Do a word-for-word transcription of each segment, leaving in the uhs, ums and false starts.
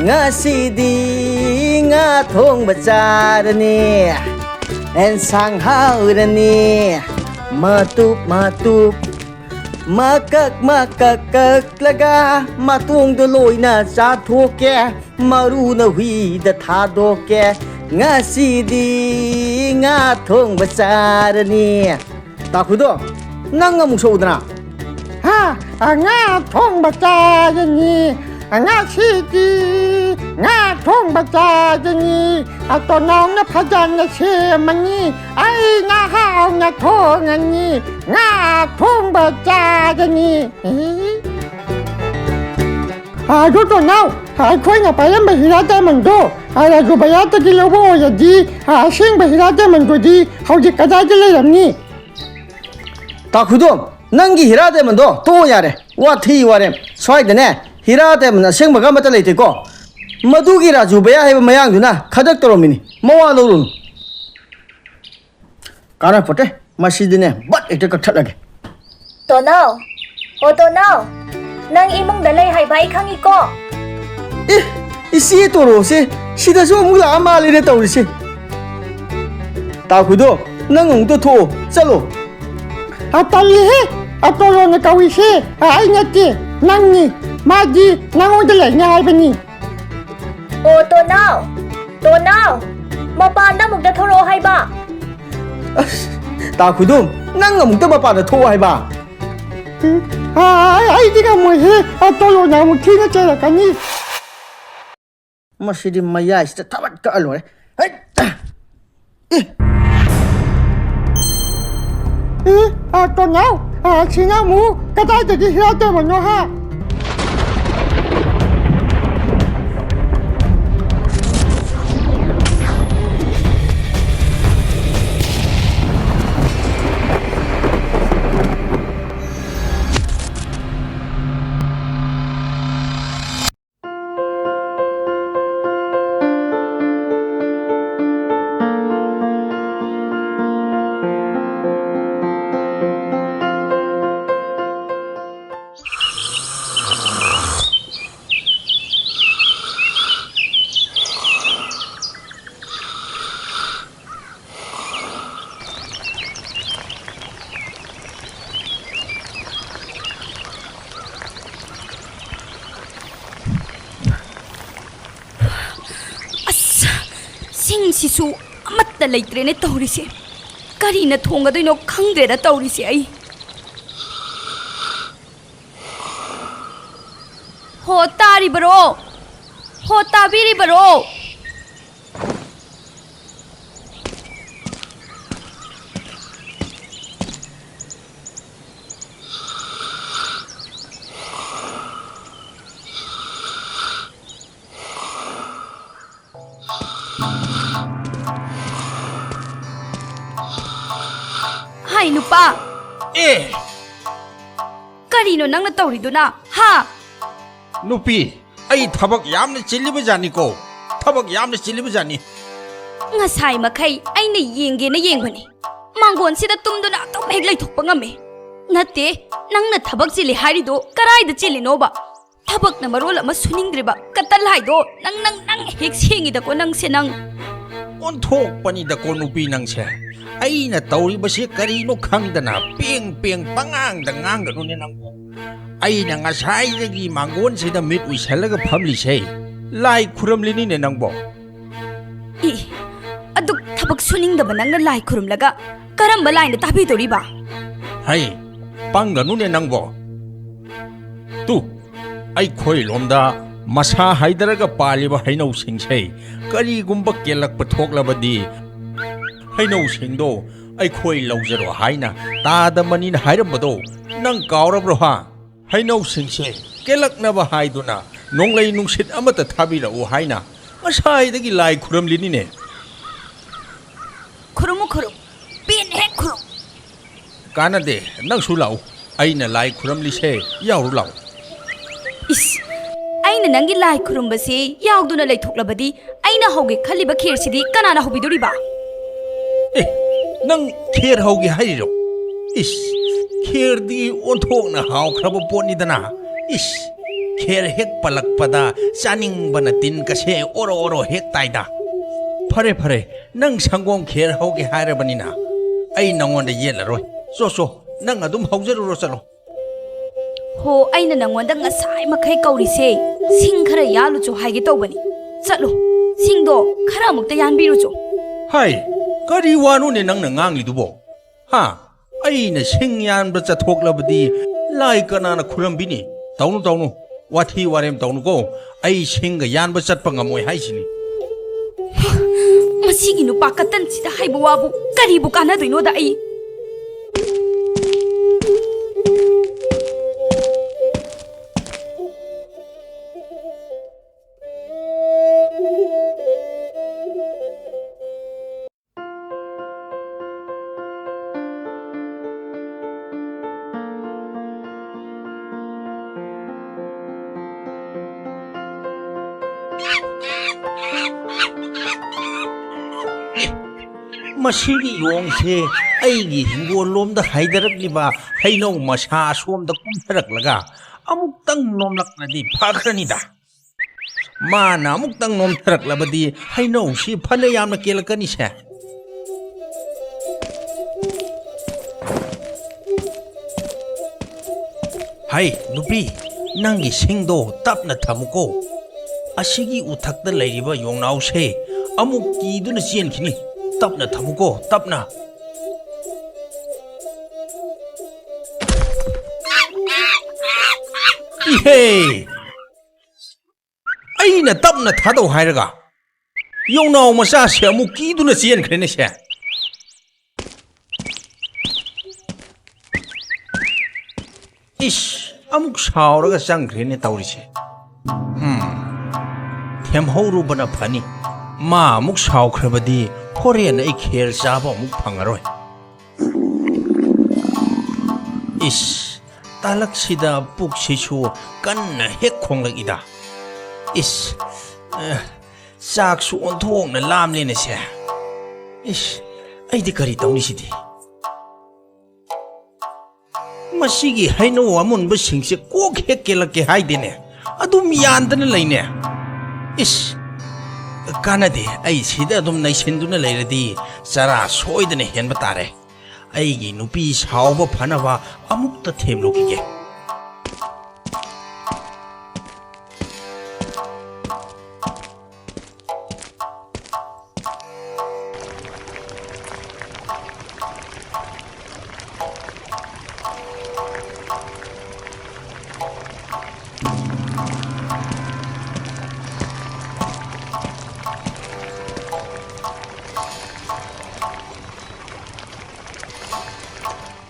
ꯉꯁꯤꯗꯤ ꯉꯥ ꯊꯣꯡꯕ ꯆꯥꯔꯅꯤ, ꯑꯦꯟꯁꯥꯡ ꯍꯥꯎꯔꯅꯤ꯫ ꯃꯇꯨꯞ ꯃꯇꯨꯞ, ꯃꯀꯛ ꯃꯀꯛ ꯀꯛꯂꯒ, ꯃꯇꯣꯡꯗꯣ ꯂꯣꯏꯅ ꯆꯥꯊꯣꯛꯀꯦ, ꯃꯔꯨꯅ ꯍꯨꯏꯗ ꯊꯥꯗꯣꯛꯀꯦ꯫ ꯉꯁꯤꯗꯤ ꯉꯥ ꯊꯣꯡꯕ ꯆꯥꯔꯅꯤ꯫ ꯇꯥꯈꯨꯗꯣ, ꯅꯪ ꯑꯃꯨꯛ ꯁꯛꯎꯗꯅ꯫ ꯍꯥ, ꯉꯥ ꯊꯣꯡꯕ ꯆꯥꯔꯅꯤ꯫ ꯉꯁꯤꯗꯤ ꯉꯥ ꯊꯣꯡꯕ ꯆꯥꯔꯅꯤ꯫ ꯇꯣꯅꯥꯎꯅ ꯐꯖꯅ ꯁꯦꯝꯃꯅꯤ꯫ ꯑꯩꯅ ꯍꯥꯎꯅ ꯊꯣꯡꯉꯅꯤ꯫ ꯉꯥ ꯊꯣꯡꯕ ꯆꯥꯔꯅꯤ꯫ ꯑꯗꯨ ꯇꯣꯅꯥꯎ, ꯑꯩꯈꯣꯏꯅ ꯄꯥꯏꯔꯝꯕ ꯍꯤꯔꯥ ꯗꯥꯏꯃꯟꯗꯣ, ꯔꯥꯖꯨ ꯕꯌꯥꯗꯒꯤ ꯂꯧꯕ ꯑꯣꯏꯔꯗꯤ, ꯑꯁꯦꯡꯕ ꯍꯤꯔꯥ ꯗꯥꯏꯃꯟꯗꯨꯗꯤ ꯍꯧꯖꯤꯛ ꯀꯗꯥꯏꯗ ꯂꯩꯔꯝꯅꯤ? ꯇꯥꯈꯨꯗꯣ, ꯅꯪꯒꯤ ꯍꯤꯔꯥ ꯗꯥꯏꯃꯟꯗꯣ ꯇꯣꯛꯑꯣ ꯌꯥꯔꯦ, ꯋꯥꯊꯤ ꯋꯥꯔꯦꯝ꯫ ꯁ꯭ꯋꯥꯏꯗꯅꯦ ꯍꯤꯔꯥ ꯗꯥꯏꯃꯟ ꯑꯁꯦꯡꯕꯒ ꯑꯃꯠꯇ ꯂꯩꯇꯦꯀꯣ꯫ ꯃꯗꯨꯒꯤ ꯔꯥꯖꯨ ꯕꯌꯥ ꯍꯥꯏꯕ ꯃꯌꯥꯡꯗꯨꯅ ꯈꯗꯛ ꯇꯧꯔꯝꯃꯤꯅꯤ, ꯃꯋꯥ ꯂꯧꯔꯨꯅꯨ꯫ ꯀꯥꯟꯅꯄꯣꯠꯇꯦ, ꯃꯁꯤꯗꯤꯅꯦ ꯕꯠ ꯍꯦꯛꯇ ꯀꯛꯊꯠꯂꯒꯦ꯫ ꯇꯣꯅꯥꯎ, ꯑꯣ ꯇꯣꯅꯥꯎ, ꯅꯪ ꯏꯃꯨꯡꯗ ꯂꯩ ꯍꯥꯏꯕ ꯑꯩ ꯈꯪꯉꯤꯀꯣ꯫ ꯑꯦ, ꯏꯆꯦ ꯇꯣꯔꯣꯁꯦ ꯁꯤꯗꯁꯨ ꯑꯃꯨꯛ ꯂꯥꯛꯑ ꯃꯥꯜꯂꯦꯅꯦ ꯇꯧꯔꯤꯁꯦ꯫ ꯇꯥꯈꯨꯗꯣ, ꯅꯪ ꯑꯃꯨꯛꯇ ꯊꯣꯛꯑꯣ, ꯆꯠꯂꯣ꯫ ꯑ, ꯇꯜꯂꯤꯍꯦ꯫ ꯑ, ꯇꯣꯔꯣꯅ ꯀꯧꯏꯁꯦ, ꯑ, ꯑꯩ ꯅꯠꯇꯦ, ꯅꯪꯅꯤ꯫ ꯃꯥꯗꯤ ꯅꯪꯉꯣꯟꯗ ꯂꯩꯅꯤ ꯍꯥꯏꯕꯅꯤ꯫ ꯑꯣ, ꯇꯣꯅꯥꯎ, ꯇꯣꯅꯥꯎ, ꯃꯄꯥꯟꯗ ꯑꯃꯨꯛꯇ ꯊꯣꯔꯛꯑꯣ ꯍꯥꯏꯕ꯫ ꯑꯁ, ꯇꯥꯈꯨꯗꯨꯝ, ꯅꯪ ꯑꯃꯨꯛꯇ ꯃꯄꯥꯟꯗ ꯊꯣꯛꯑꯣ ꯍꯥꯏꯕ꯫ ꯑ, ꯑꯩꯗꯤ ꯉꯝꯃꯣꯏꯍꯦ꯫ ꯑ, ꯇꯣꯔꯣꯅ ꯑꯃꯨꯛ ꯊꯤꯅ ꯆꯩꯔꯛꯀꯅꯤ꯫ ꯃꯁꯤꯗꯤ ꯃꯌꯥꯏꯁꯤꯗ ꯊꯕꯠ ꯀꯛꯑ ꯂꯣꯏꯔꯦ꯫ ꯍꯩꯠ! ꯑꯦ! ꯑꯦ, ꯑ, ꯇꯣꯅꯥꯎ, ꯑ, ꯁꯤꯅ ꯑꯃꯨꯛ ꯀꯗꯥꯏꯗꯒꯤ ꯍꯤꯔꯥ ꯇꯣꯏꯕꯅꯣ, ꯍꯥ? ꯇꯤꯁꯨ ꯑꯃꯠꯇ ꯂꯩꯇ꯭ꯔꯦꯅꯦ ꯇꯧꯔꯤꯁꯦ꯫ ꯀꯔꯤꯅ ꯊꯣꯡꯒꯗꯣꯏꯅꯣ ꯈꯪꯗ꯭ꯔꯦꯗ ꯇꯧꯔꯤꯁꯦ ꯑꯩ꯫ ꯍꯣ ꯇꯥꯔꯤꯕꯔꯣ? ꯍꯣ ꯇꯥꯕꯤꯔꯤꯕꯔꯣ? ꯍꯥꯏ ꯅꯨꯄꯥ, ꯑꯦ! ꯀꯔꯤꯅꯣ ꯅꯪꯅ ꯇꯧꯔꯤꯗꯨꯅ? ꯍꯥ? ꯅꯨꯄꯤ, ꯑꯩ ꯊꯕꯛ ꯌꯥꯝꯅ ꯆꯤꯜꯂꯤꯕ ꯖꯥꯠꯅꯤꯀꯣ꯫ ꯊꯕꯛ ꯌꯥꯝꯅ ꯆꯤꯜꯂꯤꯕ ꯖꯥꯠꯅꯤ꯫ ꯉꯁꯥꯏ ꯃꯈꯩ ꯑꯩꯅ ꯌꯦꯡꯒꯦꯅ ꯌꯦꯡꯕꯅꯤ꯫ ꯃꯥꯡꯒꯣꯟꯁꯤꯗ ꯇꯨꯝꯗꯨꯅ ꯑꯗꯨꯝ ꯍꯦꯛ ꯂꯩꯊꯣꯛꯄ ꯉꯝꯃꯦ꯫ ꯅꯠꯇꯦ, ꯅꯪꯅ ꯊꯕꯛ ꯆꯤꯜꯂꯤ ꯍꯥꯏꯔꯤꯗꯣ ꯀꯔꯥꯏꯗ ꯆꯤꯜꯂꯤꯅꯣꯕ? ꯊꯕꯛꯅ ꯃꯔꯣꯜ ꯑꯃ ꯁꯨꯅꯤꯡꯗ꯭ꯔꯤꯕ ꯀꯇꯜ ꯍꯥꯏꯗꯣ ꯅꯪ, ꯅꯪ, ꯅꯪ ꯍꯦꯛ ꯁꯦꯡꯉꯤꯗꯀꯣ ꯅꯪꯁꯦ ꯅꯪ꯫ ꯑꯣꯟꯊꯣꯛꯄꯅꯤꯗꯀꯣ ꯅꯨꯄꯤ ꯅꯪꯁꯦ꯫ ꯑꯩꯅ ꯇꯧꯔꯤꯕꯁꯤ ꯀꯔꯤꯅꯣ ꯈꯪꯗꯅ ꯄꯦꯡ ꯄꯦꯡ ꯄꯉꯥꯡꯗ ꯉꯥꯡꯒꯅꯨꯅꯦ ꯅꯪꯕꯨ꯫ ꯑꯩꯅ ꯉꯁꯥꯏꯗꯒꯤ ꯃꯥꯡꯒꯣꯟꯁꯤꯗ ꯃꯤꯠ ꯎꯏꯁꯜꯂꯒ ꯐꯝꯂꯤꯁꯦ ꯂꯥꯏ ꯈꯨꯔꯝꯂꯤꯅꯤꯅꯦ ꯅꯪꯕꯣ꯫ ꯏ, ꯑꯗꯨꯛ ꯊꯕꯛ ꯁꯨꯅꯤꯡꯗꯕ ꯅꯪꯅ ꯂꯥꯏ ꯈꯨꯔꯨꯝꯂꯒ ꯀꯔꯝꯕ ꯂꯥꯏꯅ ꯇꯥꯕꯤꯗꯧꯔꯤꯕ? ꯍꯩ, ꯄꯪꯒꯅꯨꯅꯦ ꯅꯪꯕꯣ꯫ ꯇꯨ, ꯑꯩꯈꯣꯏ ꯂꯣꯝꯗ ꯃꯁꯥ ꯍꯥꯏꯗꯔꯒ ꯄꯥꯜꯂꯤꯕ ꯍꯩꯅꯧꯁꯤꯡꯁꯦ ꯀꯔꯤꯒꯨꯝꯕ ꯀꯦꯜꯂꯛꯄ ꯊꯣꯛꯂꯕꯗꯤ ꯍꯩꯅꯧꯁꯤꯡꯗꯣ ꯑꯩꯈꯣꯏ ꯂꯧꯖꯔꯣ ꯍꯥꯏꯅ ꯇꯥꯗ ꯃꯅꯤꯅ ꯍꯥꯏꯔꯝꯕꯗꯣ ꯅꯪ ꯀꯥꯎꯔꯕ꯭ꯔꯣ ꯍꯥ? ꯍꯩꯅꯧꯁꯤꯡꯁꯦ ꯀꯦꯜꯂꯛꯅꯕ ꯍꯥꯏꯗꯨꯅ ꯅꯣꯡꯂꯩ ꯅꯨꯡꯁꯤꯠ ꯑꯃꯠꯇ ꯊꯥꯕꯤꯔꯛꯎ ꯍꯥꯏꯅ ꯉꯁꯥꯏꯗꯒꯤ ꯂꯥꯏ ꯈꯨꯔꯝꯂꯤꯅꯤꯅꯦ꯫ ꯈꯨꯔꯨꯝꯃꯨ ꯈꯨꯔꯨꯝ, ꯄꯦꯟꯅ ꯍꯦꯛ ꯈꯨꯔꯨꯝ꯫ ꯀꯥꯟꯅꯗꯦ, ꯅꯪꯁꯨ ꯂꯥꯛꯎ꯫ ꯑꯩꯅ ꯂꯥꯏ ꯈꯨꯔꯝꯂꯤꯁꯦ ꯌꯥꯎꯔꯨ ꯂꯥꯛꯎ꯫ ꯏꯁ, ꯑꯩꯅ ꯅꯪꯒꯤ ꯂꯥꯏ ꯈꯨꯔꯨꯝꯕꯁꯤ ꯌꯥꯎꯗꯨꯅ ꯂꯩꯊꯣꯛꯂꯕꯗꯤ ꯑꯩꯅ ꯍꯧꯒꯦ ꯈꯜꯂꯤꯕ ꯈꯦꯔꯁꯤꯗꯤ ꯀꯅꯥꯅ ꯍꯧꯕꯤꯗꯣꯔꯤꯕ? ꯑꯦ, ꯅꯪ ꯈꯦꯔ ꯍꯧꯒꯦ ꯍꯥꯏꯔꯤꯔꯣ? ꯏꯁ, ꯈꯦꯔꯗꯤ ꯑꯣꯟꯊꯣꯛꯅ ꯍꯥꯎꯈ꯭ꯔꯕ ꯄꯣꯠꯅꯤꯗꯅ꯫ ꯏꯁ, ꯈꯦꯔ ꯍꯦꯛ ꯄꯜꯂꯛꯄꯗ ꯆꯥꯅꯤꯡꯕꯅ ꯇꯤꯟ ꯀꯁꯦ ꯑꯣꯔꯣ ꯑꯣꯔꯣ ꯍꯦꯛ ꯇꯥꯏꯗ꯫ ꯐꯔꯦ, ꯐꯔꯦ, ꯅꯪ ꯁꯪꯒꯣꯝ ꯈꯦꯔ ꯍꯧꯒꯦ ꯍꯥꯏꯔꯕꯅꯤꯅ ꯑꯩ ꯅꯉꯣꯟꯗ ꯌꯦꯠꯂꯔꯣꯏ꯫ ꯆꯣ, ꯆꯣ, ꯅꯪ ꯑꯗꯨꯝ ꯍꯧꯖꯔꯨꯔꯣ, ꯆꯠꯂꯣ꯫ ꯍꯣ, ꯑꯩꯅ ꯅꯉꯣꯟꯗ ꯉꯁꯥꯏ ꯃꯈꯩ ꯀꯧꯔꯤꯁꯦ ꯁꯤꯡ ꯈꯔ ꯌꯥꯜꯂꯨꯆꯣ ꯍꯥꯏꯒꯦ ꯇꯧꯕꯅꯤ꯫ ꯆꯠꯂꯣ, ꯁꯤꯡꯗꯣ ꯈꯔ ꯑꯃꯨꯛꯇ ꯌꯥꯟꯕꯤꯔꯨꯆꯣ꯫ ꯍꯥꯏ, ꯀꯔꯤ ꯋꯥꯅꯣꯅꯦ ꯅꯪꯅ ꯉꯥꯡꯂꯤꯗꯨꯕꯣ? ꯍꯥ? ꯑꯩꯅ ꯁꯤꯡ ꯌꯥꯟꯕ ꯆꯠꯊꯣꯛꯂꯕꯗꯤ ꯂꯥꯏ ꯀꯅꯥꯅ ꯈꯨꯔꯝꯕꯤꯅꯤ? ꯇꯧꯅꯨ, ꯇꯧꯅꯨ꯫ ꯋꯥꯊꯤ ꯋꯥꯔꯦꯝ ꯇꯧꯅꯨꯀꯣ꯫ ꯑꯩ ꯁꯤꯡꯒ ꯌꯥꯟꯕ ꯆꯠꯄ ꯉꯝꯃꯣꯏ ꯍꯥꯏꯁꯤꯅꯤ꯫ ꯃꯁꯤꯒꯤ ꯅꯨꯄꯥ ꯀꯇꯟꯁꯤꯗ ꯍꯥꯏꯕ ꯋꯥꯕꯨ ꯀꯔꯤꯕꯨ ꯀꯥꯟꯅꯗꯣꯏꯅꯣꯗ ꯑꯩ꯫ ꯃꯁꯤꯒꯤ ꯌꯣꯡꯁꯦ ꯑꯩꯒꯤ ꯍꯤꯡꯒꯣꯜ ꯂꯣꯝꯗ ꯍꯥꯏꯗꯔꯛꯂꯤꯕ ꯍꯩꯅꯧ ꯃꯁꯥ ꯑꯁꯣꯝꯗ ꯀꯨꯝꯊꯔꯛꯂꯒ ꯑꯃꯨꯛꯇꯪ ꯅꯣꯝꯂꯛꯂꯗꯤ ꯐꯈ꯭ꯔꯅꯤꯗ꯫ ꯃꯥꯅ ꯑꯃꯨꯛꯇꯪ ꯅꯣꯝꯊꯔꯛꯂꯕꯗꯤ ꯍꯩꯅꯧꯁꯤ ꯐꯅ ꯌꯥꯝꯅ ꯀꯦꯜꯂꯛꯀꯅꯤꯁꯦ꯫ ꯍꯩ, ꯅꯨꯄꯤ, ꯅꯪꯒꯤ ꯁꯤꯡꯗꯣ ꯇꯞꯅ ꯊꯝꯃꯨꯀꯣ꯫ ꯑꯁꯤꯒꯤ ꯎꯊꯛꯇ ꯂꯩꯔꯤꯕ ꯌꯣꯡꯅꯥꯎꯁꯦ ꯑꯃꯨꯛ ꯀꯤꯗꯨꯅ ꯆꯦꯟꯈꯤꯅꯤ꯫ ꯇꯞꯅ ꯊꯝꯃꯨꯀꯣ, ꯇꯞꯅ꯫ ꯏꯍꯦ! ꯑꯩꯅ ꯇꯞꯅ ꯊꯥꯗꯧ ꯍꯥꯏꯔꯒ ꯌꯣꯡꯅꯥꯎ ꯃꯆꯥꯁꯦ ꯑꯃꯨꯛ ꯀꯤꯗꯨꯅ ꯆꯦꯟꯈ꯭ꯔꯦꯅꯦ ꯁꯦ꯫ ꯏꯁ, ꯑꯃꯨꯛ ꯁꯥꯎꯔꯒ ꯆꯪꯈ꯭ꯔꯦꯅꯦ ꯇꯧꯔꯤꯁꯦ꯫ ꯎꯝ, ꯊꯦꯝꯍꯧꯔꯨꯕꯅ ꯐꯅꯤ꯫ ꯃꯥ ꯑꯃꯨꯛ ꯁꯥꯎꯈ꯭ꯔꯕꯗꯤ ꯍꯣꯔꯦꯟ ꯑꯩ ꯈꯦꯔ ꯆꯥꯕ ꯑꯃꯨꯛ ꯐꯪꯉꯔꯣꯏ꯫ ꯏꯁ, ꯇꯥꯂꯛꯁꯤꯗ ꯄꯨꯛꯁꯤꯁꯨ ꯀꯟꯅ ꯍꯦꯛ ꯈꯣꯡꯂꯛꯏꯗ꯫ ꯏꯁ, ꯑ, ꯆꯥꯛꯁꯨ ꯑꯣꯟꯊꯣꯛꯅ ꯂꯥꯝꯂꯦꯅꯦꯁꯦ꯫ ꯏꯁ, ꯑꯩꯗꯤ ꯀꯔꯤ ꯇꯧꯅꯤ ꯁꯤꯗꯤ? ꯃꯁꯤꯒꯤ ꯍꯩꯅꯧ ꯑꯃꯨꯟꯕꯁꯤꯡꯁꯦ ꯀꯣꯛ ꯍꯦꯛ ꯀꯦꯜꯂꯛꯀꯦ ꯍꯥꯏꯗꯦꯅꯦ, ꯑꯗꯨꯝ ꯌꯥꯟꯗꯅ ꯂꯩꯅꯦ꯫ ꯏꯁ, ꯀꯥꯟꯅꯗꯦ, ꯑꯩ ꯁꯤꯗ ꯑꯗꯨꯝ ꯅꯩꯁꯤꯟꯗꯨꯅ ꯂꯩꯔꯗꯤ ꯆꯔꯥ ꯁꯣꯏꯗꯅ ꯍꯦꯟꯕ ꯇꯥꯔꯦ꯫ ꯑꯩꯒꯤ ꯅꯨꯄꯤ ꯁꯥꯎꯕ ꯐꯅꯕ ꯑꯃꯨꯛꯇ ꯊꯦꯝꯂꯨꯈꯤꯒꯦ꯫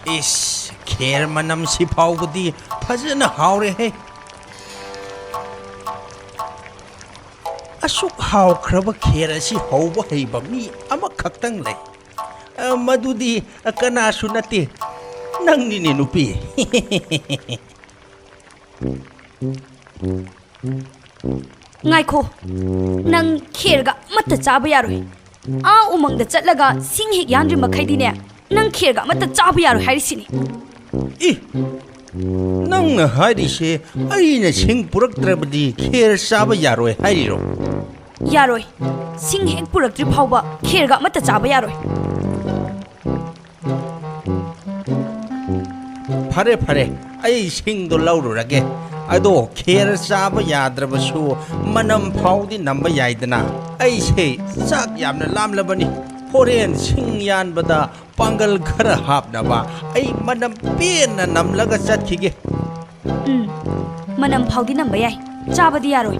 ꯏꯁ, ꯈꯦꯔ ꯃꯅꯝꯁꯤ ꯐꯥꯎꯕꯗꯤ ꯐꯖꯅ ꯍꯥꯎꯔꯦꯍꯦ꯫ ꯑꯁꯨꯛ ꯍꯥꯎꯈ꯭ꯔꯕ ꯈꯦꯔ ꯑꯁꯤ ꯍꯧꯕ ꯍꯩꯕ ꯃꯤ ꯑꯃꯈꯛꯇꯪ ꯂꯩ꯫ ꯑ, ꯃꯗꯨꯗꯤ ꯀꯅꯥꯁꯨ ꯅꯠꯇꯦ, ꯅꯪꯅꯤꯅꯦ ꯅꯨꯄꯤ꯫ ꯉꯥꯏꯈꯣ, ꯅꯪ ꯈꯦꯔꯒ ꯑꯃꯠꯇ ꯆꯥꯕ ꯌꯥꯔꯣꯏ꯫ ꯑꯥ ꯎꯃꯪꯗ ꯆꯠꯂꯒ ꯁꯤꯡ ꯍꯦꯛ ꯌꯥꯟꯗ꯭ꯔꯤ ꯃꯈꯩꯗꯤꯅꯦ, ꯅꯪ ꯈꯦꯔꯒ ꯑꯃꯠꯇ ꯆꯥꯕ ꯌꯥꯔꯣꯏ ꯍꯥꯏꯔꯤꯁꯤꯅꯤ꯫ ꯏ! ꯅꯪꯅ ꯍꯥꯏꯔꯤꯁꯦ ꯑꯩꯅ ꯁꯤꯡ ꯄꯨꯔꯛꯇ꯭ꯔꯕꯗꯤ ꯈꯦꯔ ꯆꯥꯕ ꯌꯥꯔꯣꯏ ꯍꯥꯏꯔꯤꯔꯣ? ꯌꯥꯔꯣꯏ꯫ ꯁꯤꯡ ꯍꯦꯛ ꯄꯨꯔꯛꯇ꯭ꯔꯤ ꯐꯥꯎꯕ ꯈꯦꯔꯒ ꯑꯃꯠꯇ ꯆꯥꯕ ꯌꯥꯔꯣꯏ꯫ ꯐꯔꯦ, ꯐꯔꯦ, ꯑꯩ ꯁꯤꯡꯗꯣ ꯂꯧꯔꯨꯔꯒꯦ꯫ ꯑꯗꯣ ꯈꯦꯔ ꯆꯥꯕ ꯌꯥꯗ꯭ꯔꯕꯁꯨ ꯃꯅꯝ ꯐꯥꯎꯗꯤ ꯅꯝꯕ ꯌꯥꯏꯗꯅ꯫ ꯑꯩꯁꯦ ꯆꯥꯛ ꯌꯥꯝꯅ ꯂꯥꯝꯂꯕꯅꯤ꯫ ꯍꯣꯔꯦꯟ ꯁꯤꯡ ꯌꯥꯟꯕꯗ ꯄꯥꯡꯒꯜ ꯈꯔ ꯍꯥꯞꯅꯕ ꯑꯩ ꯃꯅꯝ ꯄꯦꯟꯅ ꯅꯝꯂꯒ ꯆꯠꯈꯤꯒꯦ꯫ ꯎꯝ, ꯃꯅꯝ ꯐꯥꯎꯗꯤ ꯅꯝꯕ ꯌꯥꯏ, ꯆꯥꯕꯗꯤ ꯌꯥꯔꯣꯏ꯫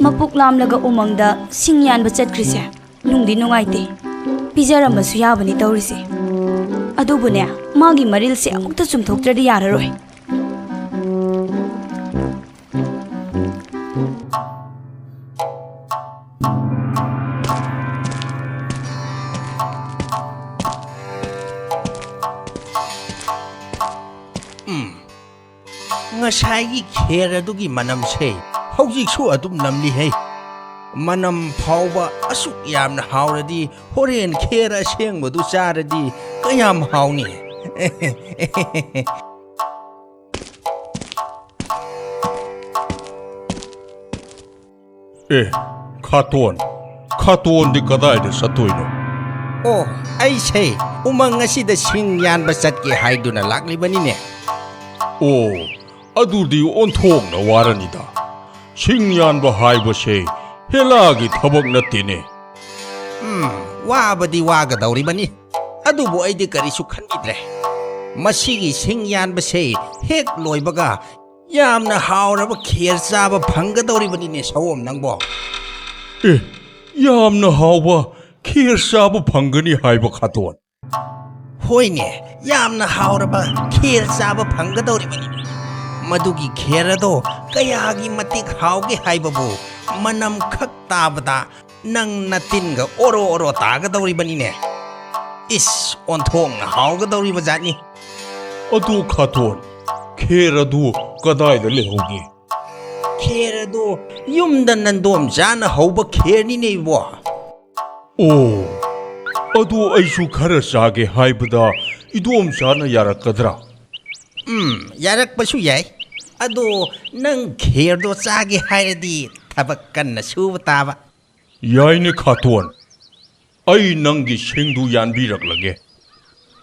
ꯃꯄꯨꯛ ꯂꯥꯝꯂꯒ ꯎꯃꯪꯗ ꯁꯤꯡ ꯌꯥꯟꯕ ꯆꯠꯈ꯭ꯔꯤꯁꯦ ꯅꯨꯡꯗꯤ ꯅꯨꯡꯉꯥꯏꯇꯦ꯫ ꯄꯤꯖꯔꯝꯕꯁꯨ ꯌꯥꯕꯅꯤ ꯇꯧꯔꯤꯁꯦ꯫ ꯑꯗꯨꯕꯨꯅꯦ, ꯃꯥꯒꯤ ꯃꯔꯤꯜꯁꯦ ꯑꯃꯨꯛꯇ ꯆꯨꯝꯊꯣꯛꯇ꯭ꯔꯗꯤ ꯌꯥꯔꯔꯣꯏ꯫ ꯎꯝ, ꯉꯁꯥꯏꯒꯤ ꯈꯦꯔ ꯑꯗꯨꯒꯤ ꯃꯅꯝꯁꯦ ꯍꯧꯖꯤꯛꯁꯨ ꯑꯗꯨꯝ ꯅꯝꯂꯤꯍꯦ꯫ ꯃꯅꯝ ꯐꯥꯎꯕ ꯑꯁꯨꯛ ꯌꯥꯝꯅ ꯍꯥꯎꯔꯗꯤ, ꯍꯣꯔꯦꯟ ꯈꯦꯔ ꯑꯁꯦꯡꯕꯗꯨ ꯆꯥꯔꯗꯤ ꯀꯌꯥꯝ ꯍꯥꯎꯅꯤ? ꯑꯦ, ꯈꯥꯇꯣꯟ, ꯈꯥꯇꯣꯟꯗꯤ ꯀꯗꯥꯏꯗ ꯆꯠꯇꯣꯏꯅꯣ? ꯑꯣ, ꯑꯩꯁꯦ ꯎꯃꯪ ꯑꯁꯤꯗ ꯁꯤꯡ ꯌꯥꯟꯕ ꯆꯠꯀꯦ ꯍꯥꯏꯗꯨꯅ ꯂꯥꯛꯂꯤꯕꯅꯤꯅꯦ꯫ ꯑꯣ, ꯑꯗꯨꯗꯤ ꯑꯣꯟꯊꯣꯛꯅ ꯋꯥꯔꯅꯤꯗ꯫ ꯁꯤꯡ ꯌꯥꯟꯕ ꯍꯥꯏꯕꯁꯦ ꯍꯦꯂꯥꯒꯤ ꯊꯕꯛ ꯅꯠꯇꯦꯅꯦ꯫ ꯎꯝ, ꯋꯥꯕꯗꯤ ꯋꯥꯒꯗꯧꯔꯤꯕꯅꯤ꯫ ꯑꯗꯨꯕꯨ ꯑꯩꯗꯤ ꯀꯔꯤꯁꯨ ꯈꯟꯕꯤꯗ꯭ꯔꯦ꯫ ꯃꯁꯤꯒꯤ ꯁꯤꯡ ꯌꯥꯟꯕꯁꯦ ꯍꯦꯛ ꯂꯣꯏꯕꯒ ꯌꯥꯝꯅ ꯍꯥꯎꯔꯕ ꯈꯦꯔ ꯆꯥꯕ ꯐꯪꯒꯗꯧꯔꯤꯕꯅꯤꯅꯦ ꯁꯑꯣꯝ ꯅꯪꯕꯣ꯫ ꯑꯦ, ꯌꯥꯝꯅ ꯍꯥꯎꯕ ꯈꯦꯔ ꯆꯥꯕ ꯐꯪꯒꯅꯤ ꯍꯥꯏꯕ ꯈꯥꯇꯣꯟ? ꯍꯣꯏꯅꯦ, ꯌꯥꯝꯅ ꯍꯥꯎꯔꯕ ꯈꯦꯔ ꯆꯥꯕ ꯐꯪꯒꯗꯧꯔꯤꯕꯅꯤ꯫ ꯃꯗꯨꯒꯤ ꯈꯦꯔ ꯑꯗꯣ ꯀꯌꯥꯒꯤ ꯃꯇꯤꯛ ꯍꯥꯎꯒꯦ ꯍꯥꯏꯕꯕꯨ ꯃꯅꯝ ꯈꯛ ꯇꯥꯕꯗ ꯅꯪ ꯅꯇꯤꯟꯒ ꯑꯣꯔꯣ ꯑꯣꯔꯣ ꯇꯥꯒꯗꯧꯔꯤꯕꯅꯤꯅꯦ꯫ ꯏꯁ, ꯑꯣꯟꯊꯣꯛꯅ ꯍꯥꯎꯒꯗꯧꯔꯤꯕ ꯖꯥꯠꯅꯤ꯫ ꯑꯗꯨ ꯈꯥꯇꯣꯟ, ꯈꯦꯔ ꯑꯗꯨ ꯀꯗꯥꯏꯗ ꯂꯩꯍꯧꯒꯦ? ꯈꯦꯔ ꯑꯗꯨ ꯌꯨꯝꯗ ꯅꯟꯗꯣꯝ ꯆꯥꯅ ꯍꯧꯕ ꯈꯦꯔꯅꯤꯅꯦ ꯏꯕꯣ꯫ ꯑꯣ, ꯑꯗꯨ ꯑꯩꯁꯨ ꯈꯔ ꯆꯥꯒꯦ ꯍꯥꯏꯕꯗ ꯏꯗꯣꯝꯆꯥꯅ ꯌꯥꯔꯛꯀꯗ꯭ꯔꯥ? ꯎꯝ, ꯌꯥꯔꯛꯄꯁꯨ ꯌꯥꯏ꯫ ꯑꯗꯣ ꯅꯪ ꯈꯦꯔꯗꯣ ꯆꯥꯒꯦ ꯍꯥꯏꯔꯗꯤ ꯊꯕꯛ ꯀꯟꯅ ꯁꯨꯕ ꯇꯥꯕ꯫ ꯌꯥꯏꯅꯦ ꯈꯥꯇꯣꯟ, ꯑꯩ ꯅꯪꯒꯤ ꯁꯤꯡꯗꯨ ꯌꯥꯟꯕꯤꯔꯛꯂꯒꯦ꯫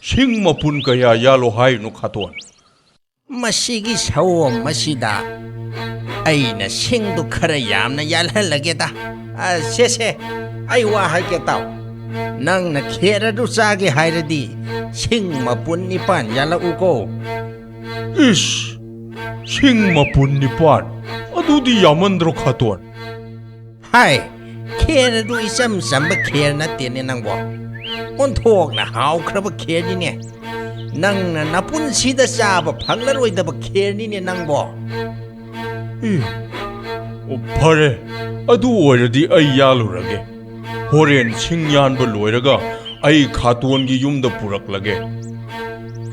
ꯁꯤꯡ ꯃꯄꯨꯟ ꯀꯌꯥ ꯌꯥꯜꯂꯣ ꯍꯥꯏꯅꯣ ꯈꯥꯇꯣꯟ? ꯃꯁꯤꯒꯤ ꯁꯑꯣꯝ ꯑꯁꯤꯗ ꯑꯩꯅ ꯁꯤꯡꯗꯨ ꯈꯔ ꯌꯥꯝꯅ ꯌꯥꯜꯍꯜꯂꯒꯦꯗ꯫ ꯑ, ꯁꯦ, ꯁꯦ, ꯑꯩ ꯋꯥ ꯍꯥꯏꯒꯦ ꯇꯥꯎ꯫ ꯅꯪꯅ ꯈꯦꯔ ꯑꯗꯨ ꯆꯥꯒꯦ ꯍꯥꯏꯔꯗꯤ ꯁꯤꯡ ꯃꯄꯨꯟ ꯅꯤꯄꯥꯟ ꯌꯥꯜꯂꯛꯎꯀꯣ꯫ ꯏꯁ, ꯁꯤꯡ ꯃꯄꯨꯟ ꯅꯤꯄꯥꯟ? ꯑꯗꯨꯗꯤ ꯌꯥꯝꯃꯟꯗ꯭ꯔꯣ ꯈꯥꯇꯣꯟ? ꯍꯥꯏ, ꯈꯦꯔ ꯑꯗꯨ ꯏꯆꯝ ꯆꯝꯕ ꯈꯦꯔ ꯅꯠꯇꯦꯅꯦ ꯅꯪꯕꯣ꯫ ꯑꯣꯟꯊꯣꯛꯅ ꯍꯥꯎꯈ꯭ꯔꯕ ꯈꯦꯔꯅꯤꯅꯦ꯫ ꯅꯪꯅ ꯅꯄꯨꯟꯁꯤꯗ ꯆꯥꯕ ꯐꯪꯂꯔꯣꯏꯗꯕ ꯈꯦꯔꯅꯤꯅꯦ ꯅꯪꯕꯣ꯫ ꯑꯦ, ꯑꯣ, ꯐꯔꯦ, ꯑꯗꯨ ꯑꯣꯏꯔꯗꯤ ꯑꯩ ꯌꯥꯜꯂꯨꯔꯒꯦ꯫ ꯍꯣꯔꯦꯟ ꯁꯤꯡ ꯌꯥꯟꯕ ꯂꯣꯏꯔꯒ ꯑꯩ ꯈꯥꯇꯣꯟꯒꯤ ꯌꯨꯝꯗ ꯄꯨꯔꯛꯂꯒꯦ꯫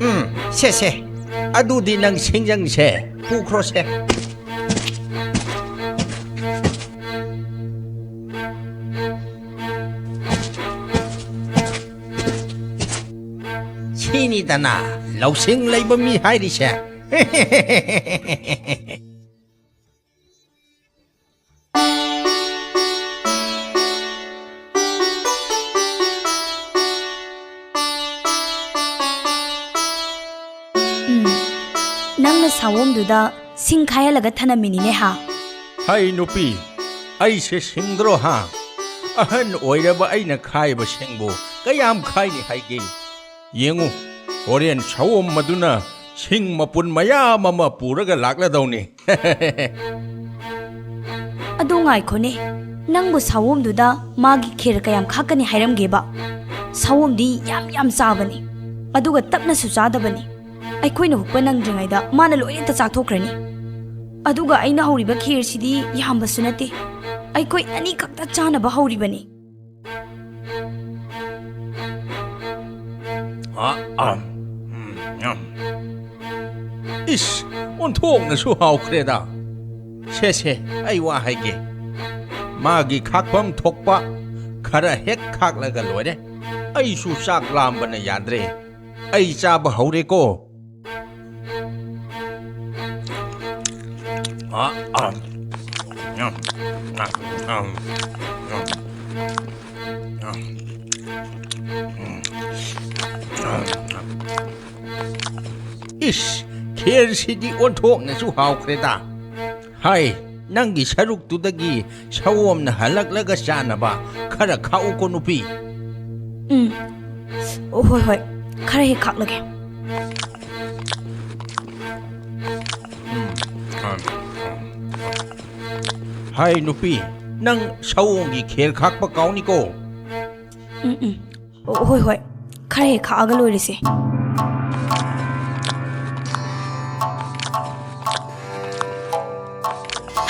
ꯎꯝ, ꯁꯦ, ꯁꯦ, ꯑꯗꯨꯗꯤ ꯅꯪ ꯁꯤꯡꯖꯪꯁꯦ ꯄꯨꯈ꯭ꯔꯣꯁꯦ꯫ ꯁꯤꯅꯤꯗꯅ ꯂꯧꯁꯤꯡ ꯂꯩꯕ ꯃꯤ ꯍꯥꯏꯔꯤꯁꯦ꯫ ꯎꯝ, ꯅꯪꯅ ꯁꯥꯋꯣꯝꯗꯨꯗ ꯁꯤꯡ ꯈꯥꯏꯍꯜꯂꯒ ꯊꯅꯝꯃꯤꯅꯤꯅꯦ ꯍꯥ? ꯍꯩ ꯅꯨꯄꯤ, ꯑꯩꯁꯦ ꯁꯤꯡꯗ꯭ꯔꯣ ꯍꯥ? ꯑꯍꯟ ꯑꯣꯏꯔꯕ ꯑꯩꯅ ꯈꯥꯏꯕ ꯁꯤꯡꯕꯨ ꯀꯌꯥꯝ ꯈꯥꯏꯅꯤ ꯍꯥꯏꯒꯦ? ꯌꯦꯡꯉꯨ, ꯍꯣꯔꯦꯟ ꯁꯥꯋꯣꯝ ꯃꯗꯨꯅ ꯁꯤꯡ ꯃꯄꯨꯟ ꯃꯌꯥꯝ ꯑꯃ ꯄꯨꯔꯒ ꯂꯥꯛꯂꯗꯧꯅꯤ꯫ ꯑꯗꯨ ꯉꯥꯏꯈꯣꯅꯦ, ꯅꯪꯕꯨ ꯁꯥꯋꯣꯝꯗꯨꯗ ꯃꯥꯒꯤ ꯈꯦꯔ ꯀꯌꯥꯝ ꯈꯥꯛꯀꯅꯤ ꯍꯥꯏꯔꯝꯒꯦꯕ? ꯁꯥꯋꯣꯝꯗꯤ ꯌꯥꯝ ꯌꯥꯝ ꯆꯥꯕꯅꯤ, ꯑꯗꯨꯒ ꯇꯞꯅꯁꯨ ꯆꯥꯗꯕꯅꯤ꯫ ꯑꯩꯈꯣꯏꯅ ꯍꯨꯛꯄ ꯅꯪꯗ꯭ꯔꯤꯉꯩꯗ ꯃꯥꯅ ꯂꯣꯏꯅ ꯍꯦꯛꯇ ꯆꯥꯊꯣꯛꯈ꯭ꯔꯅꯤ꯫ ꯑꯗꯨꯒ ꯑꯩꯅ ꯍꯧꯔꯤꯕ ꯈꯦꯔꯁꯤꯗꯤ ꯌꯥꯝꯕꯁꯨ ꯅꯠꯇꯦ, ꯑꯩꯈꯣꯏ ꯑꯅꯤꯈꯛꯇ ꯆꯥꯅꯕ ꯍꯧꯔꯤꯕꯅꯤ꯫ ꯑ, ꯑꯝ, ꯎꯝ, ꯌꯝ꯫ ꯏꯁ, ꯑꯣꯟꯊꯣꯛꯅꯁꯨ ꯍꯥꯎꯈ꯭ꯔꯦꯗ꯫ ꯁꯦ, ꯁꯦ, ꯑꯩ ꯋꯥ ꯍꯥꯏꯒꯦ꯫ ꯃꯥꯒꯤ ꯈꯥꯛꯐꯝ ꯊꯣꯛꯄ ꯈꯔ ꯍꯦꯛ ꯈꯥꯛꯂꯒ ꯂꯣꯏꯔꯦ꯫ ꯑꯩꯁꯨ ꯆꯥꯛ ꯂꯥꯝꯕꯅ ꯌꯥꯗ꯭ꯔꯦ꯫ ꯑꯩ ꯆꯥꯕ ꯍꯧꯔꯦꯀꯣ꯫ ꯑ, ꯑ, ꯎꯝ, ꯎꯝ, ꯎꯝ, ꯎꯝ, ꯎꯝ, ꯎꯝ, ꯎꯝ, ꯎꯝ꯫ ꯏꯁ, ꯈꯦꯔꯁꯤꯗꯤ ꯑꯣꯟꯊꯣꯛꯅꯁꯨ ꯍꯥꯎꯈ꯭ꯔꯦꯗ꯫ ꯍꯥꯏ, ꯅꯪꯒꯤ ꯁꯔꯨꯛꯇꯨꯗꯒꯤ ꯁꯑꯣꯝꯅ ꯍꯜꯂꯛꯂꯒ ꯆꯥꯅꯕ ꯈꯔ ꯈꯥꯛꯎꯀꯣ, ꯅꯨꯄꯤ꯫ ꯎꯝ, ꯑꯣ, ꯍꯣꯏ, ꯍꯣꯏ, ꯈꯔ ꯍꯦꯛ ꯈꯥꯛꯂꯒꯦ꯫ ꯍꯥꯏ, ꯅꯨꯄꯤ, ꯅꯪ ꯁꯑꯣꯝꯒꯤ ꯈꯦꯔ ꯈꯥꯛꯄ ꯀꯥꯎꯅꯤꯀꯣ꯫ ꯎꯝ, ꯎꯝ, ꯑꯣ, ꯍꯣꯏ, ꯍꯣꯏ, ꯈꯔ ꯍꯦꯛ ꯈꯥꯛꯑꯒ ꯂꯣꯏꯔꯦꯁꯦ꯫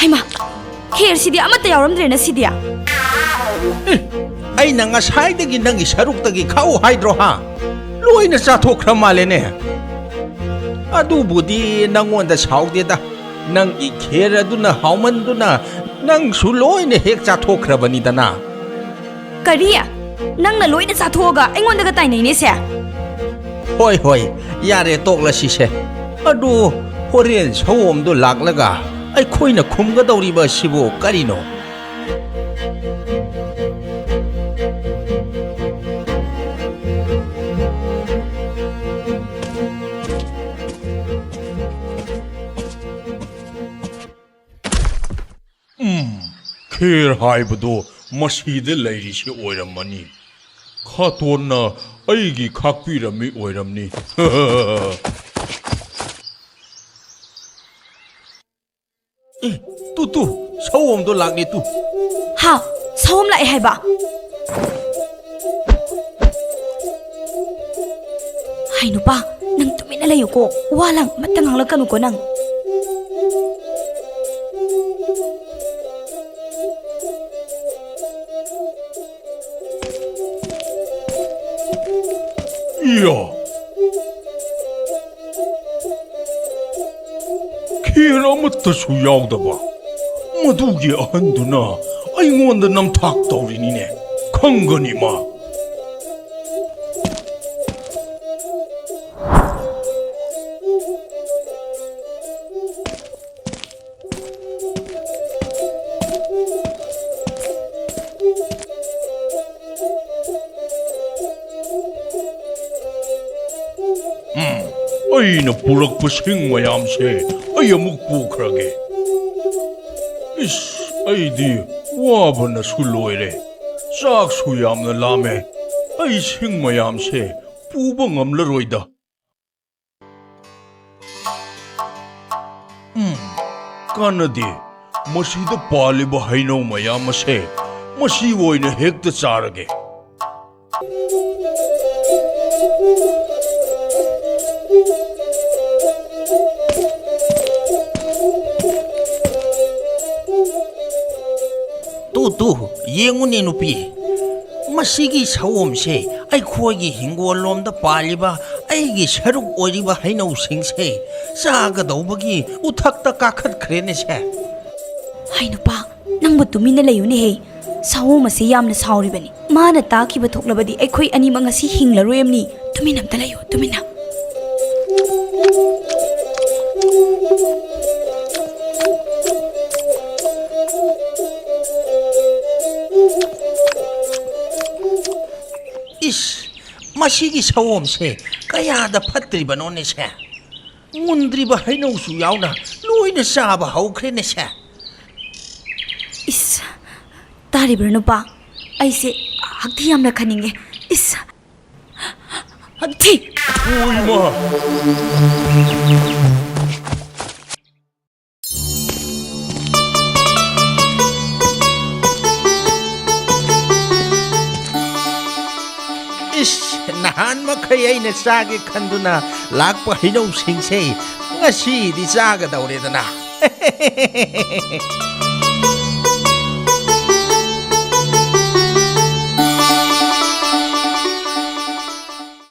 ꯍꯩꯃꯥ, ꯈꯦꯔꯁꯤꯗꯤ ꯑꯃꯠꯇ ꯌꯥꯎꯔꯝꯗ꯭ꯔꯦꯅ ꯁꯤꯗꯤ꯫ ꯑꯦ, ꯑꯩꯅ ꯉꯁꯥꯏꯗꯒꯤ ꯅꯪꯒꯤ ꯁꯔꯨꯛꯇꯒꯤ ꯈꯥꯛꯎ ꯍꯥꯏꯗ꯭ꯔꯣ, ꯍꯥ? ꯂꯣꯏꯅ ꯆꯥꯊꯣꯛꯈ꯭ꯔ ꯃꯥꯜꯂꯦꯅꯦ꯫ ꯑꯗꯨꯕꯨꯗꯤ ꯅꯪꯉꯣꯟꯗ ꯁꯥꯎꯗꯦꯗ, ꯅꯪꯒꯤ ꯈꯦꯔ ꯑꯗꯨꯅ ꯍꯥꯎꯃꯟꯗꯨꯅ ꯅꯪꯁꯨ ꯂꯣꯏꯅ ꯍꯦꯛ ꯆꯥꯊꯣꯛꯈ꯭ꯔꯕꯅꯤꯗꯅ꯫ ꯀꯔꯤ? ꯅꯪꯅ ꯂꯣꯏꯅ ꯆꯥꯊꯣꯛꯑꯒ ꯑꯩꯉꯣꯟꯗꯒ ꯇꯥꯏꯅꯩꯅꯦ ꯁꯦ? ꯍꯣꯏ, ꯍꯣꯏ, ꯌꯥꯔꯦ, ꯇꯣꯛꯂꯁꯤꯁꯦ꯫ ꯑꯗꯨ ꯍꯣꯔꯦꯟ ꯁꯑꯣꯝꯗꯣ ꯂꯥꯛꯂꯒ ꯑꯩꯈꯣꯏꯅ ꯈꯨꯝꯒꯗꯧꯔꯤꯕ ꯑꯁꯤꯕꯨ ꯀꯔꯤꯅꯣ? ꯎꯝ, ꯈꯦꯔ ꯍꯥꯏꯕꯗꯣ ꯃꯁꯤꯗ ꯂꯩꯔꯤꯁꯤ ꯑꯣꯏꯔꯝꯃꯅꯤ꯫ ꯈꯥꯇꯣꯟꯅ ꯑꯩꯒꯤ ꯈꯥꯛꯄꯤꯔꯝꯃꯤ ꯑꯣꯏꯔꯝꯅꯤ꯫ ꯑꯦ, ꯇꯨ, ꯇꯨ, ꯁꯑꯣꯝꯗꯣ ꯂꯥꯛꯂꯦ ꯇꯨ꯫ ꯍꯥ? ꯁꯑꯣꯝ ꯂꯥꯛꯑꯦ ꯍꯥꯏꯕ? ꯍꯩ ꯅꯨꯄꯥ, ꯅꯪ ꯇꯨꯃꯤꯟꯅ ꯂꯩꯌꯨꯀꯣ꯫ ꯋꯥ ꯂꯥꯡ ꯑꯃꯠꯇ ꯉꯥꯡꯂꯛꯀꯅꯨꯀꯣ ꯅꯪ꯫ ꯏꯌꯥ! ꯈꯦꯔ ꯑꯃꯠꯇꯁꯨ ꯌꯥꯎꯗꯕ ꯃꯗꯨꯒꯤ ꯑꯍꯟꯗꯨꯅ ꯑꯩꯉꯣꯟꯗ ꯅꯝꯊꯥꯛ ꯇꯧꯔꯤꯅꯤꯅꯦ꯫ ꯈꯪꯒꯅꯤ ꯃꯥ꯫ ꯎꯝ, ꯑꯩꯅ ꯄꯨꯔꯛꯄ ꯁꯤꯡ ꯃꯌꯥꯝꯁꯦ ꯑꯩ ꯑꯃꯨꯛ ꯄꯨꯈ꯭ꯔꯒꯦ꯫ ꯏꯁ, ꯑꯩꯗꯤ ꯋꯥꯕꯅꯁꯨ ꯂꯣꯏꯔꯦ꯫ ꯆꯥꯛꯁꯨ ꯌꯥꯝꯅ ꯂꯥꯝꯃꯦ꯫ ꯑꯩ ꯁꯤꯡ ꯃꯌꯥꯝꯁꯦ ꯄꯨꯕ ꯉꯝꯂꯔꯣꯏꯗ꯫ ꯎꯝ, ꯀꯥꯟꯅꯗꯦ꯫ ꯃꯁꯤꯗ ꯄꯥꯜꯂꯤꯕ ꯍꯩꯅꯧ ꯃꯌꯥꯝ ꯑꯁꯦ ꯃꯁꯤ ꯑꯣꯏꯅ ꯍꯦꯛꯇ ꯆꯥꯔꯒꯦ꯫ ꯇꯨ, ꯇꯨ, ꯌꯦꯡꯉꯨꯅꯦ ꯅꯨꯄꯤ, ꯃꯁꯤꯒꯤ ꯁꯑꯣꯝꯁꯦ ꯑꯩꯈꯣꯏꯒꯤ ꯍꯤꯡꯒꯣꯜꯂꯣꯝꯗ ꯄꯥꯜꯂꯤꯕ ꯑꯩꯒꯤ ꯁꯔꯨꯛ ꯑꯣꯏꯔꯤꯕ ꯍꯩꯅꯧꯁꯤꯡꯁꯦ ꯆꯥꯒꯗꯧꯕꯒꯤ ꯎꯊꯛꯇ ꯀꯥꯈꯠꯈ꯭ꯔꯦꯅꯦ ꯁꯦ꯫ ꯍꯩ ꯅꯨꯄꯥ, ꯅꯪꯕꯨ ꯇꯨꯃꯤꯟꯅ ꯂꯩꯌꯨꯅꯦꯍꯦ꯫ ꯁꯑꯣꯝ ꯑꯁꯤ ꯌꯥꯝꯅ ꯁꯥꯎꯔꯤꯕꯅꯤ꯫ ꯃꯥꯅ ꯇꯥꯈꯤꯕ ꯊꯣꯛꯂꯕꯗꯤ ꯑꯩꯈꯣꯏ ꯑꯅꯤꯃꯛ ꯉꯁꯤ ꯍꯤꯡꯂꯔꯣꯏ ꯑꯃꯅꯤ꯫ ꯇꯨꯃꯤꯟꯅ ꯑꯝꯇ ꯂꯩꯌꯨ, ꯇꯨꯃꯤꯟꯅ꯫ ꯏꯁ, ꯃꯁꯤꯒꯤ ꯁꯑꯣꯝꯁꯦ ꯀꯌꯥꯗ ꯐꯠꯇ꯭ꯔꯤꯕꯅꯣꯅꯦ ꯁꯦ? ꯃꯨꯟꯗ꯭ꯔꯤꯕ ꯍꯩꯅꯧꯁꯨ ꯌꯥꯎꯅ ꯂꯣꯏꯅ ꯆꯥꯕ ꯍꯧꯈ꯭ꯔꯦꯅꯦ ꯁꯦ꯫ ꯏꯁ, ꯇꯥꯔꯤꯕ꯭ꯔꯥ ꯅꯨꯄꯥ? ꯑꯩꯁꯦ ꯍꯛꯊꯤ ꯌꯥꯝꯅ ꯈꯟꯅꯤꯡꯉꯦ꯫ ꯏꯁ, ꯍꯛꯊꯤ! ꯑꯣ, ꯏꯃꯥ! ꯑꯩꯅ ꯆꯥꯒꯦ ꯈꯟꯗꯨꯅ ꯂꯥꯛꯄ ꯍꯩꯅꯧꯁꯤꯡꯁꯦ ꯉꯁꯤꯗꯤ ꯆꯥꯒꯗꯧꯔꯦꯗꯅ꯫